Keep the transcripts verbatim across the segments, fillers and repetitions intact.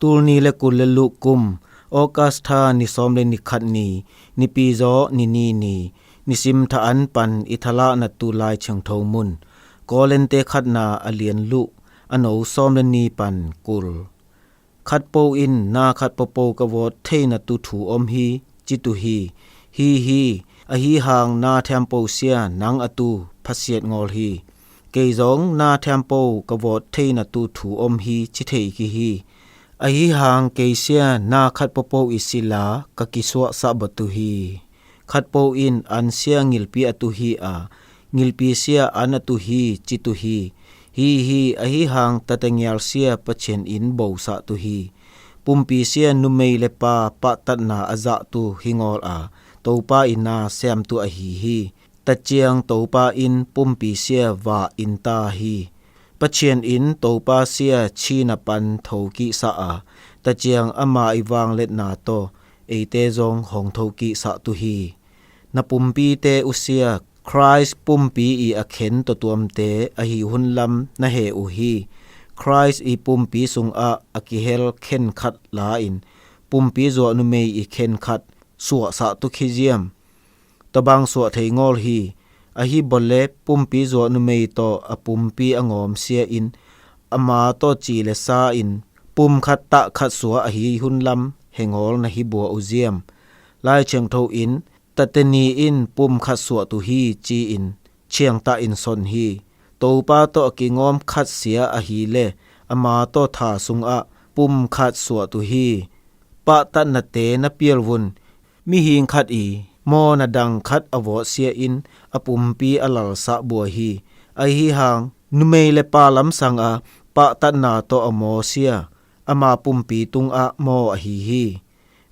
Tul ni le kul le luh kum, August tha ni sawm le ni khat ni, Nipi zaw ni ni ni, nisim tha an pan i thalahna tu Lai Thiangtho mun. Kawlente khatna a lian luh, a no sawm le ni pan kul. Khatpo in na khat popo ka vawt theina tu thu om hi, ci tu hi. Hi hi, ahi hang na thiampo sia nang a tu phasiat ngawl hi. Kei zong na thiampo ka vawt theina tu thu om hi, ci thei ki hi. Ahi hang kei sia na khat popo i sila ka kisuahsah bawh tu hi. Khatpo in an sia ngilpi a tu hi a, ngilpi sia an a tu hi, ci tu hi. Hi hi, ahi hang tatengial sia Pathian in bosah tu hi. Pumpi sia numei le pa pahtatna a zah tu hi ngawl a, Topa in na siam tu ahi hi. Taciang Topa in pumpi sia va in ta hi. Pathian in Topa sia china pan thokih sa a, taciang ama i vangliatna tawh eite zong hong thokih sa tu hi. Na pumpite uh sia, Khrist pumpi i a khen tuamtuamte ahi hun lam na he uh hi. Khrist i pumpi sungah a kihel khenkhat la in, pumpi zuah numei i khenkhat suahsah tu khi ziam. Tabang suah thei ngawl hi. Ahi bawle pumpi zuah numei tawh a pumpi a ngawm sia in, ama tawh ci le sa in, pum khat tah khat suah ahi hun lam he ngawl na hi bua uh ziam. Lai Thiangtho in, tate ni in pum khat suah tu hi, ci in, chiangtah in son hi. Topa tawh a kingawm khat sia ahi le, ama tawh tha sungah pum khat suah tu hi. Pahtatnate na pial vun, mihing khat i mawna dang khat a vawt sia in a pumpi a lalsah bua hi. Ahi hang, numei le pa lamsang a pahtatna tawh a maw sia, ama pumpi tungah maw ahi hi.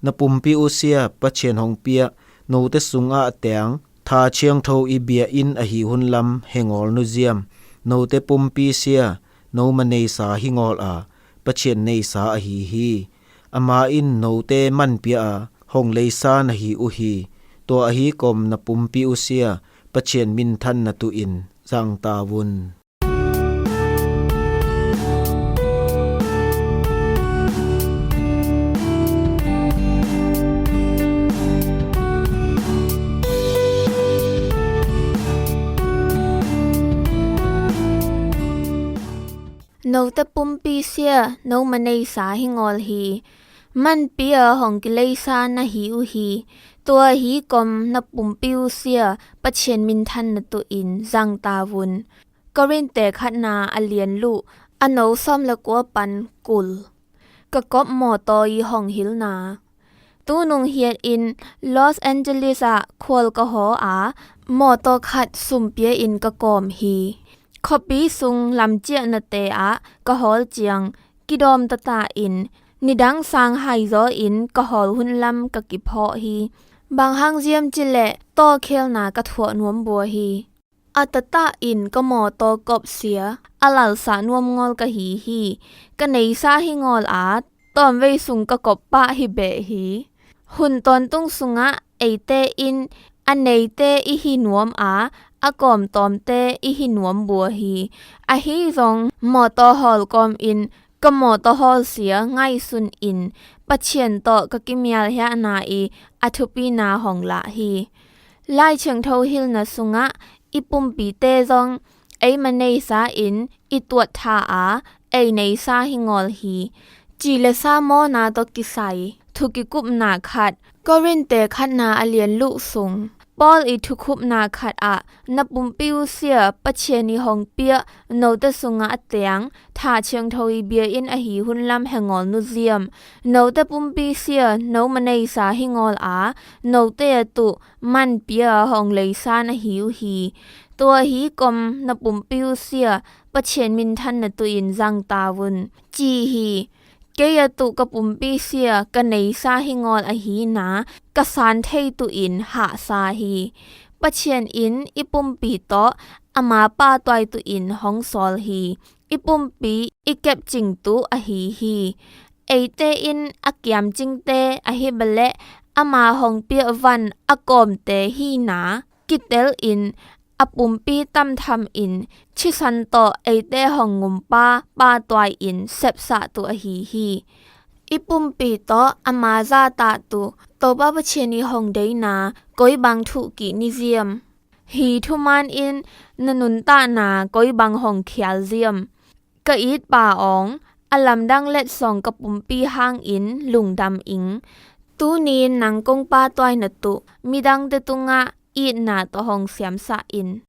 Na pumpi uh sia Pathian hong piah, note sungah a teang, tha thiangtho i bia in ahi hun lam he ngawl nu ziam. Note pumpi sia, no ma neisa hi ngawl a, Pathian neisa ahi hi. Ama in note man pia a, hong leisa na hi uh hi. Tua ahi kom na pumpi uh sia, Pathian minthan na tu in zang ta vun. Note pumpi sia, no ma neisa hi ngawl hi. Man pia hong kileisa na hi uh hi. Tua hi kom na pumpi uh sia, Pathian minthan na tu in zang ta vun. Korinte khatna a lian luh, a no sawm le kua pan kul. Ka kop mawtaw i hong hilna. Tunung hiat in Los Angeles ah khual ka haw a, mawtaw khat sumpia in ka kawm hi. Khuapi sung lamciahnate ah ka hawl ciang, kidawm tata in, nidang sang haizaw in ka hawl hun lam ka kiphawh hi. Bang hang ziam cileh tawkhelna ka thuah nuam bua hi. A tatah in ka mawtaw kop sia, a lalsah nuam ngawl ka hi hi. Ka neisa hi ngawl a, tawmvei sung ka kop pah hi beh hi. Hun tawntung sungah eite in a neite i hi nuam a, a kawmtawmte i hi nuam bua hi. Ahi zong mawtaw hawl kawm in ka mawtaw hawl sia ngaihsun in Pathian tawh ka kimialhiahna i a thupina hong lah hi. Lai Thiangtho hilna sungah i pumpite zong ei ma neisa in i tuat tha a, ei neisa hi ngawl hi. Ci le sa mawna tawh kisai thu kikupna khat, Korinte khatna a lian luh sung. Paul i thukhupna khat ah, na pumpi uh sia Pathian i hong piah, note sungah a teang, tha thiangtho i bia in ahi hun lam he ngawl nu ziam. Note pumpi sia, no ma neisa hi ngawl a, note a tuh man pia hong leisa na hi uh hi. Tua hi kom na pumpi uh sia, Pathian minthan na tu in zang ta vun. Ci hi. Kei a tuh ka pumpi sia ka neisa hi ngawl ahi na, ka san thei tu in hahsa hi. Pathian in i pumpi tawh ama pahtuai tu in hong sawl hi. I pumpi i kepcing tu ahi hi. Eite in a kiamcingte ahi baleh ama hong piah van a kawmte hi na, kitel in a pumpi tamtham in thisan tawh eite hong ngumpa pahtuai in sepsah tu ahi hi. I pumpi tawh ama zahtak tu Topa Pathian i hong deina koi bang thuhkik ni ziam? Hi thuman in na nuntakna koi bang hong khial ziam? Ka it pa awng, a lamdang letsong ka pumpi hangin lungdam ing. Tunin nang kong pa tuai na tuh midangte tungah itna tawh hong siamsah in.